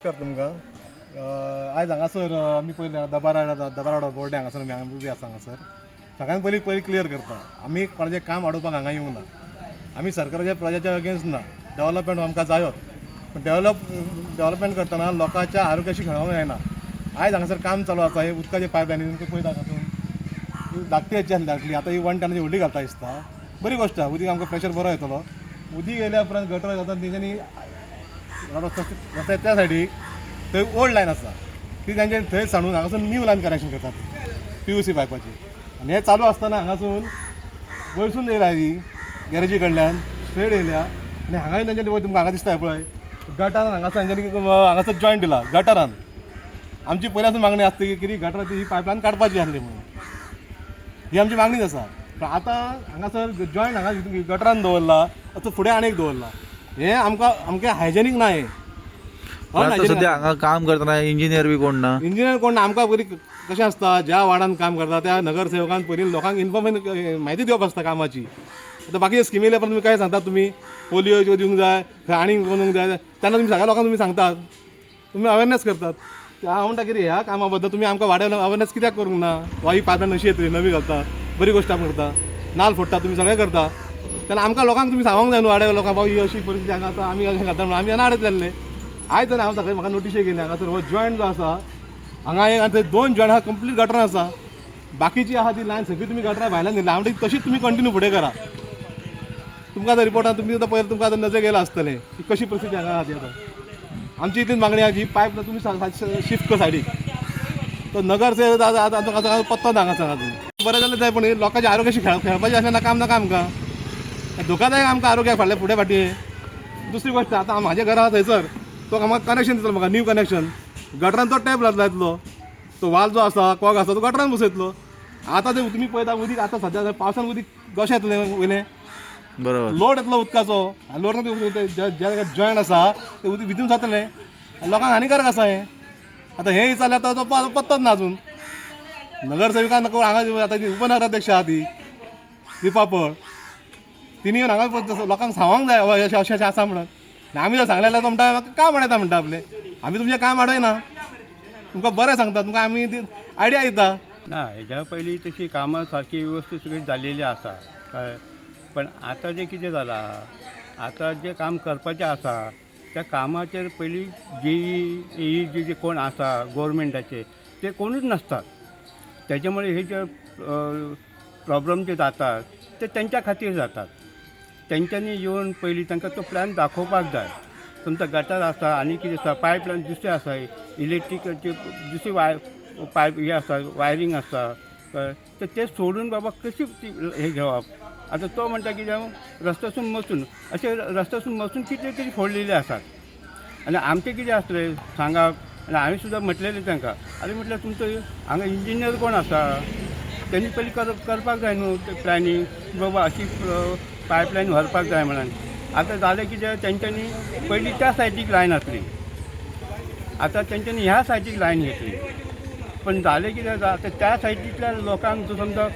नमस्कार तुमकां. आयज हांगासर आमी पयलीं दबारा दबाराडो बोर्डे हांगासर आमी हांगा उबी आसा. हांगासर सगळ्यान पयलीं पयलीं क्लियर करता, आमी कोणाचें काम वाडोवपाक हांगा येवंक ना. आमी सरकाराच्या प्रजाच्या अगेन्स्ट ना. डेव्हलपमेंट आमकां जायोच, पूण डेव्हलपमेंट करतना लोकांच्या आरोग्याशी खेळोंक जायना. आयज हांगासर काम चालू आसा. हे उदकाचे पायपलायनी तुमकां पळयता, हातून धाकटी हेची आसली धाकली, आतां ही वन टनाची व्हडली घालता दिसता. बरी गोश्ट आहा, उदीक आमकां प्रेशर बरो येतलो. उदीक येयल्या उपरांत गटर जाता. तेंच्यांनी रस्तो रस्त्या त्या सायडीक थंय ओल्ड लायन आसा, ती तेंच्यानी थंय सांडून हांगासून न्यू लायन कनेक्शन करतात पीयूसी पायपाची. आनी हें चालू आसतना हांगासून वयरसून येयला ही गॅरेजी कडल्यान स्ट्रेट येयल्या आनी हांगाय तेंच्यांनी पळय, तुमकां हांगा दिसता पळय, गटारान हांगासर तेंच्यांनी हांगासर जॉयंट दिला गटारान. आमची पयल्यासून मागणी आसता की कितें गटाराची ही पायपलायन काडपाची आसली म्हणून, ही आमची मागणीच आसा. पण आतां हांगासर जॉयंट हांगा गटरान दवरला, आतां फुडें आनी एक दवरला. हें आमकां आमचें हायजेनीक ना हें. आता सध्या हांगा काम करतना इंजिनियर बी कोण ना. इंजिनियर कोण ना. आमकां पयलीं कशें आसता, ज्या वार्डान काम करता त्या नगरसेवकान पयलीं लोकांक इन्फॉर्मेशन म्हायती दिवप आसता कामाची. आतां बाकीचे स्किमी येयल्या उपरांत तुमी काय सांगतात? तुमी पोलियो दिवंक जाय, खंय आनीक करूंक जाय, तेन्ना तुमी सगळ्या लोकांक तुमी सांगतात, तुमी अवेरनेस करतात. हांव म्हणटा कितें, ह्या कामा बद्दल तुमी आमकां वाड्यार अवेरनेस कित्याक करूंक ना? वा ही पायपलायन अशी येतली, नवी घालता, बरी गोश्ट आमी करता, नाल फोडटा, तुमी सगळें करता, तेन्ना आमकां लोकांक तुमी सांगूंक जाय न्हू, वाड्या लोकांक, बाबा ही अशी परिस्थिती हांगा आसा, आमी अशें घालता म्हणून. आमी जेन्ना आडयतले आयज तर हांव सकाळी म्हाका नोटीस केली, हांगासर हो जॉयंट जो आसा हांगा एक आनी थंय दोन जॉयंट आहा, कंप्लीट गटरां आसा. बाकीची आहा ती लायन सगळी तुमी गटरां भायल्यान दिली. हांव म्हणटा तशीच तुमी कंटिन्यू फुडें करा. तुमकां आतां रिपोर्टान तुमी आतां पळयलें, तुमकां आतां नजर गेला आसतलें की कशी परिस्थिती हांगा आहा ती. आतां आमची इतलीच मागणी आहा की पायप तुमी शिफ्ट कर सायडीक. तो नगरसेवक आतां आतां आतां पत्तो ना हांगा अजून. बरें जालें जाय, पण हे लोकांच्या आरोग्याशी खेळपाचें आसलें ना काम नाका आमकां. धोकादायक आमकां आरोग्याक फाटल्या फुडें फाटीं. दुसरी गोश्ट, आतां म्हाजें घर आहा थंयसर, तो म्हाका कनेक्शन दितलो, म्हाका न्यू कनेक्शन. गटरान तो टॅप लायतलो, तो वाल जो आसा, कॉक आसा, तो गटरान बसयतलो. आतां ते तुमी पळयता उदीक, आतां सद्या पावसान उदीक कशें येतलें वयलें? लोड येतलो उदकाचो. लोड ज्या जॉयंट आसा ते उदीक भितून जातलें, लोकांक हानिकारक आसा हें. आतां हें विचारल्यार तो पत्तोच ना अजून नगरसेविकान. हांगा आतां ती उपनगराध्यक्ष आहा ती दीपा पळ, तिणी येवन हांगा लोकांक सांगोंक जाय, हय अशें अशें अशें आसा म्हणून. आनी आमी जर सांगलें जाल्यार तो म्हणटा, काम वाडयता म्हणटा आपलें. आमी तुमचें काम वाडयना, तुमकां बरें सांगता, तुमकां आमी आयडिया दिता. ना, हेज्या पयलीं तशी कामां सारकी व्यवस्थीत सगळीं जाल्लेली आसा, कळ्ळें. पण आतां जें कितें जालां, आतां जें काम करपाचें आसा त्या कामाचेर पयलीं जेई, एई जे जे कोण आसा गोवोरमेंटाचे ते कोणूच नासतात. तेजे मुळे हे जे प्रॉब्लम जे जातात ते तेंच्या खातीर जातात. तेंच्यांनी येवन पयलीं तांकां तो प्लॅन दाखोवपाक जाय. तुमचो गटर आसा आनी कितें आसा, पायपलायन दुसरें आसा, इलेक्ट्रिकलची दुसरी वाय पायप हे आसा, वायरींग आसा, कळ्ळें. तर ते सोडून बाबा कशी ती हे घेवप? आतां तो म्हणटा कितें, रस्त्यासून मसून अशें, रस्त्यासून मसून कितले तरी फोडलेले आसात. आनी आमचें कितें आसलें सांगा, आनी हांवें सुद्दां म्हटलेलें तांकां, आरे म्हटल्यार तुमचो हांगा इंजिनियर कोण आसा, तेणी पयलीं करपाक जाय न्हू ते प्लॅनिंग की बाबा अशी पायपलायन व्हरपाक जाय म्हणून. आतां जालें कितें, तेंच्यांनी पयलीं त्या सायडीक लायन आसली, आतां तेंच्यांनी ह्या सायडीक लायन घेतली. पण जालें कितें, आतां त्या सायडींतल्या लोकांक जो समजा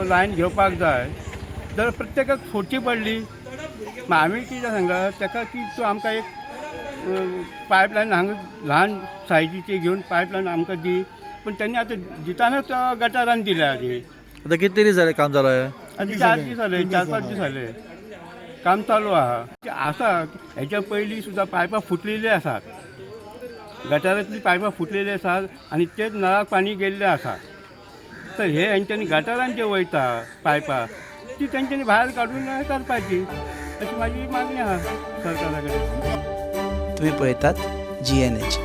लायन घेवपाक जाय जाल्यार प्रत्येकाक फोडची पडली. मागीर आमी कितें सांगला ताका की तूं आमकां एक पायपलायन हांगा ल्हान सायजीची घेवन पायपलायन आमकां दी. पूण त्यांनी आतां दितानाच गटारान दिल्या ती. आता किती दीस जाले काम चालू आहे? आनी 4 दीस जाले, 4-5 दीस जाले काम चालू आहा. ते आसा, हेच्या पयलीं सुद्दां पायपां फुटलेली आसात, गटारांतली पायपां फुटलेली आसात आनी तेच नळाक पाणी गेल्लें आसा. तर हे हेंच्यांनी गटारान जे वयता पायपां ती तेंच्यांनी भायर काडून हे करपाची, अशी म्हाजी मागणी आहा सरकारा कडेन. तुम्ही पळयतात जीएनएच.